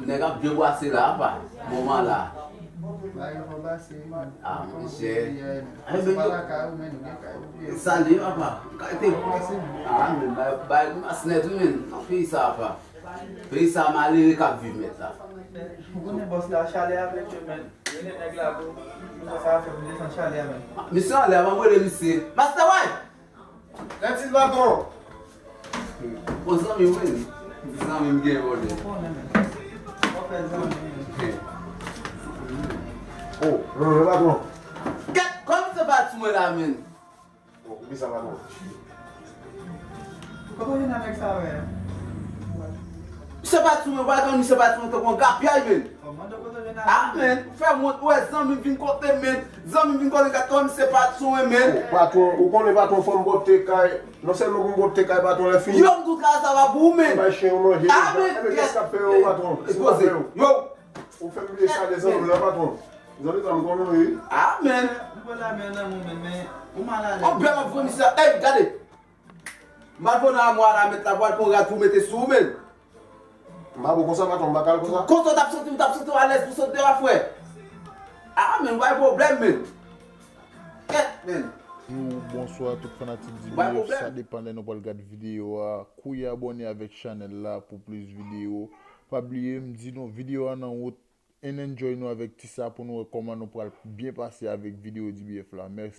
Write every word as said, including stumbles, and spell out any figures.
Nèg ap byen bwase la, apa. Moman la. Bagay yo fò pase, wi, men. Ah, monchè. Enben, pa lakay ou, men, ou gen kay ou, wi. Salye, apa. Kalite. Ah, men, bay, bay, mas nèt, wi, men. Nan peyi sa, apa. Peyi sa, malere k ap viv, mèt la. Ou konnen bòs la, chalè avèk yo, men. Yo gen nèg la, pou, pou sa fè, pou desann chalè a, men. Misye anlè, ban m rele misye. Master White! Lèt il patron. Bon, zanmi m, wi. Zanmi m gen vòlè. Oh, non, non, patron. Kèt, kòman se pa sou mwen la, men? Bon, ou bizan, patron. Kote w jwenn avèk sa, wè? Misye pa sou mwen, patron, misye pa sou mwen, tankou yon gapyay, men. Ah, men, ou fè m wont, ou wè zanmi m vin kote m, men. Zanmi m vin kote m, gad kòman misye pa sou mwen, men. Oh, patron, ou konnen patron, fò m bòte kay. Non sèlman pou m bòte kay, patron, lè fini. Yo, m tout kay sa va pou ou, men. Bay chen yo manje. Ah, men, enben kès k ap fè yo, patron? Kès k ap fè yo? Yo. Ou fè m bliye sa de zanmi la, patron. Zanmi sa m konnen, wi. Ah, men. M pran la men nan mwen, men, men, ou mal alèz. Yon bèl ap vomi sa. Ey, gade. M al voye nan amwa la, mèt la, pou al pran rad pou mete sou ou, men. M pa bon konsa, patron, m pa kal konsa. Konsa w t ap santi, w t ap santi w alèz pou sot deyò a, frè. Ah, men, w bay pwoblèm, men. Kèt, men. Bonjou, bonswa, tout fanatik di B F, sa depann lè nou pral gad videyo a. Kouye abòne avèk chanèl la pou plis videyo. Pa bliye, m di nou, videyo a nan wout, and enjoy nou avèk ti sa pou nou wè kòman nou pral byen pase avèk videyo D B F la. Mèsi.